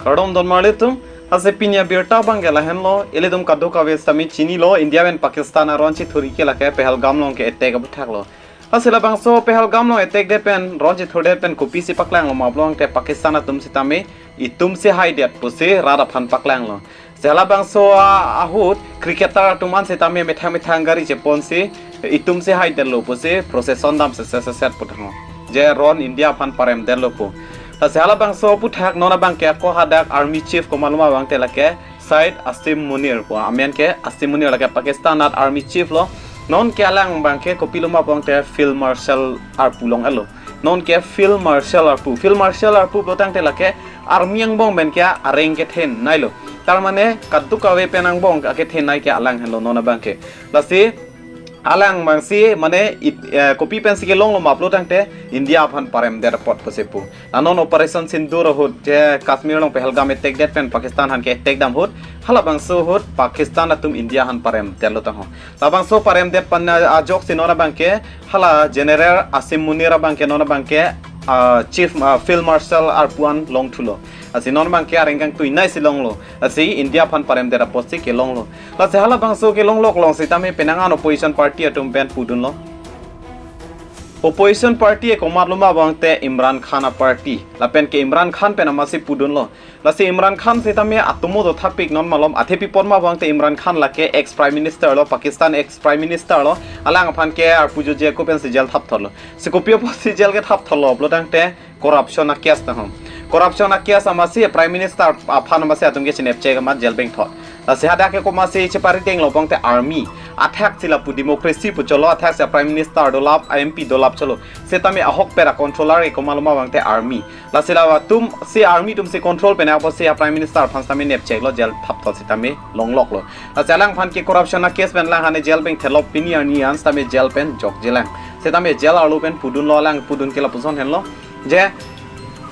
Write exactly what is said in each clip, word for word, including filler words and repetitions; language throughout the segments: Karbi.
Kardom don marli atum, lasi pini abirta abangke lahenlo, ilitum kadokave sitame chinilo, India pen Pakistan aron chithurji ke lake Pahalgam along ke attack aputhak lo. Lasi labangso Pahalgam along attack det pen, ron chithurdet pen kopisi paklanglo ma pulo tangte Pakistan atum sitame, itum si haidet pusi rat aphan paklanglo. Lasi halabangso a-, ahut, cricketer atum an sitame methang methang gari cheponsi, itum si haidetlo pusi, procession dam seset seset pu tangho. Je ron India aphan paremdetlo pu. Lasi halabangso aputhak non abangke ako hadak army chief komatlo ma pulo tangte lake Syed Asim Munir pu. Amen ke Asim Munir lake Pakistan at army chief lo. Non ke alang abangke kopilo ma pulo tangte Field Marshal arpu long-etlo. Non ke Field Marshal arpu. Field Marshal arpu pulo tangte lake army angbong pen ke areng kethenei lo. Tar mane kadokave pen angbong akethenei ke alang henlo non abangke. Lasi alang abangsi mane it-, eh, kopi pensi kelonglo ma pulo tangte India aphan paremdet apot pusi pu. La non Operation Sindoor ahut je Kashmir along Pahalgam attack det pen Pakistan aphan ke attack dam ahut, halabangso ahut Pakistan atum India aphan paremdetlo tangho. Labangso paremdet pen a-, ajoksi non abangke hala General Asim Munir abangke non abangke, ah, Chief, ah, Field Marshal arpu an longthulo. Lasi non abangke areng kangtuinei si longlo. Lasi India aphan paremdet apotsi kelonglo. Lasi halabangso kelonglok along sitame penang an opposition party atum pen pudunlo. Opposition party komatlo ma pulo tangte Imran Khan aparty. Lapen ke Imran Khan pen amatsi pudunlo. Lasi Imran Khan sitame atomo do thapik non malom, athe pi apot ma pulo tangte Imran Khan lake ex Prime Minister lo, Pakistan ex Prime Minister lo, alang aphan ke arpu joji ako pensi jail thapthotlo. Si kopi apotsi jail kethapthotlo pulo tangte corruption a-case tangho. Corruption a-case amatsi Prime Minister aphan amatsi atum ke chinepchek amat jail bengthot. Lasi hadak ke komatsi cheparidenglo pulo tangte army. Athak si lapu democracy pu cholo, athak si Prime Minister dolap, M P dolap cholo. Sitame ahokpet a-controller ke komatlo ma pulo tangte army. Lasi la atum si army atum si control pen apotsi a-Prime Minister aphan sitame nepcheklo, jail thapthot sitame longloklo. Lasi alang aphan ke corruption a-case pen alang hane jail bengthetlo, pini arni an sitame jail pen jokjelang. Sitame jail arlo pen pudunlo, alang pudun ke lapuson henlo. Je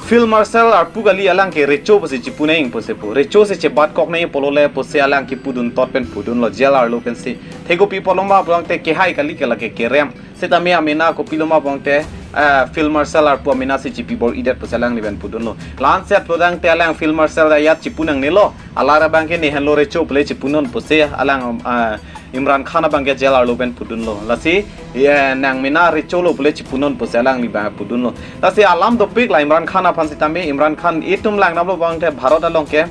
Field Marshal arpu kali, alang ke recho pusi chipuneng pusi pu. Recho si chebatkoknei pulo le pusi alang kipudun thot pen pudunlo jail arlo pensi. Athe kopi apotlo ma pulo tangte kehai kali ke lake kerem. Sitame amena kopilo ma pulo tangte, eh, Field Marshal arpu amena si chipi bor-idet pusi alangli pen pudunlo. La-anset pulo tangte alang Field Marshal ajat chipunangnelo. Alar abangke ne henlo recho pule chipunon pusi alang, eh, Imran Khan abangke jail arlo pen pudunlo. Lasi, eh, nang mena recho lo pule chipunon pusi alangli abang pudunlo. Lasi alam dopik la Imran Khan aphan sitame, Imran Khan itum langdamlo pulo tangte Bharat along ke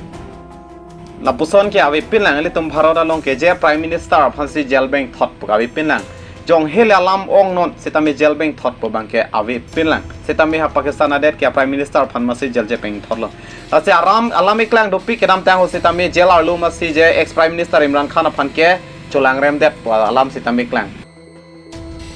lapuson ke avepinlang, ilitum Bharat along ke je Prime Minister aphansi jail bengthot pu avepinlang. Jong hele alam ongnon sitame jail bengthot pu abangke avepinlang. Sitame ha Pakistan adet ke Prime Minister aphan amatsi jail je bengthotlo. Lasi aram alam iklang dopik kedamtang ahut sitame jail arlo amatsi je ex Prime Minister Imran Khan aphan ke cholangremdet pu alam sitame iklang.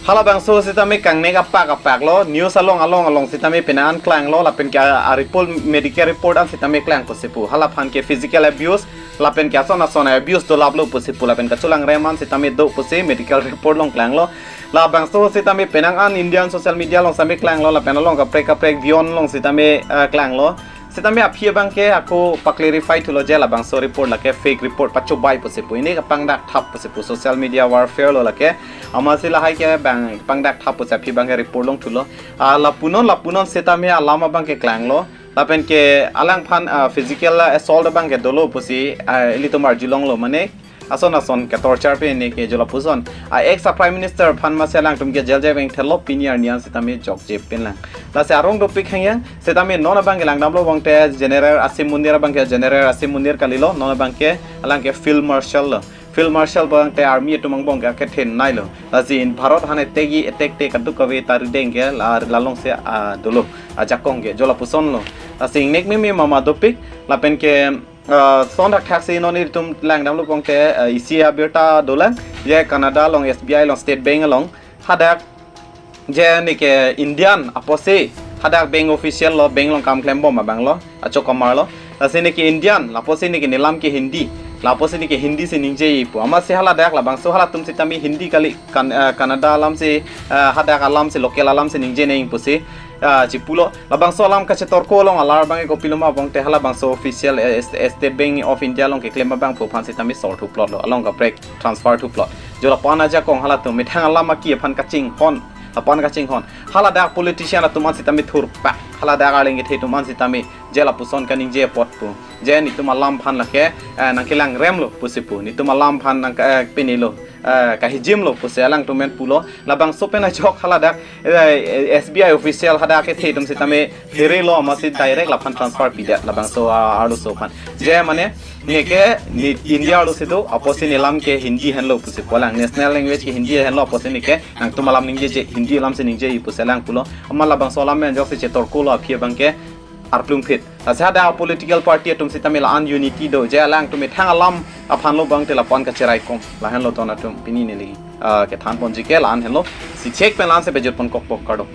Halabangso sitame kangnek apak apak lo, news along along along sitame penang an klanglo, lapen ke a, a report, medical report an sitame klang pusi pu. Hala aphan ke physical abuse, lapen ke ason ason abuse dolaplo pusi pu, lapen kacholangrem an sitame do pusi medical report along klanglo. Labangso sitame penang an Indian social media along sitame klanglo, lapen along kaprek kaprek beyond along sitame, eh, klanglo. Sitame aphi abangke ako pa-clarify thulo je labangso report lake fake report, pachobai pusi pu, pini kapangdak thap pusi pu, social media warfare lo lake. Amatsi lahai ke bang pangdak thap pusi aphi abangke report longthulo. Ah, lapunon lapunon sitame alam abangke klanglo. Lapen ke alangphan, ah, physical assault abangke dolo pusi, ah, ilitum arjulonglo, mane ason ason ke torture pen ne ke jo lapuson. A ex a Prime Minister aphan amatsi alangtum ke jail je bengthetlo, pini arni an sitame jokjepinlang. Lasi arong dopik hangyang, sitame non abangke langdamlo pulo tangte General Asim Munir abangke General Asim Munir kalilo, non abangke alang ke Field Marshal lo. Field Marshal pulo tangte army atum angbong ke kethenei lo. Lasi in Bharat hane tegi attack te kadokave ta rideng ke la, la along si, ah, dolo. Ajakong ke jo lapuson lo. Lasi ingnek meme mama dopik, lapen ke ah, son thakthak si non ilitum langdamlo pulo tangte, ah, isi abirta dolang, je Canada along S B I along State Bank along, hadak je neke Indian apotsi, hadak bank official lo, bank along kam klembom abang lo, achok kamar lo. Lasi neke Indian, la apotsi neke nelam ke Hindi, la apotsi neke Hindi si ningjeji pu. Amatsi haladak labangso halatum sitame Hindi kali, Can-, ah, Canada alam si, ah, hadak alam si, local alam si ningjene pusi, ah, chipulo. Labangso alam kachetorko along alar abangke kopilo ma pulo tangte halabangso official, eh, Est-, State Bank of India along keklem abang pu aphan sitame sor thuplotlo, along kaprek transfer thuplot. Jo lapu-an ajakong halatum methang alam aki aphan kachinghon, Lapu-an kachinghon. Haladak politician atum an sitame thurpak. Haladak arleng kethe atum an sitame je lapuson kaningje apot pu. Je netum alam aphan lake, eh, nangkelang remlo pusi pu. Netum alam aphan nang, eh, pinilo, eh, kahijimlo pusi alangtum pen pulo. Labangso pen ajok haladak, eh, S B I official hadak kethe atum sitame pherelo amatsi direct laphan transfer pidet labangso, ah, arloso aphan. Je mane neke ne India arlosi do apotsi nelam ke Hindi henlo pusi pu, alang national language ke Hindi henlo apotsi neke nangtum alam ningjeje, Hindi alamsi ningjeji pusi alang pulo. Amat labangso alam pen ajoksi chetorkolo aphi abang ke arplung phit. Lasi hadak political party atum sitame la-an unity do, je alangtum methang alam aphanlo abang te lapu-an kacheraikom. Lahenlo ton atum pini neli, ah, kethan ponji ke la-an henlo. Si chek pen la-ansi pejut pon kokpo, kardom.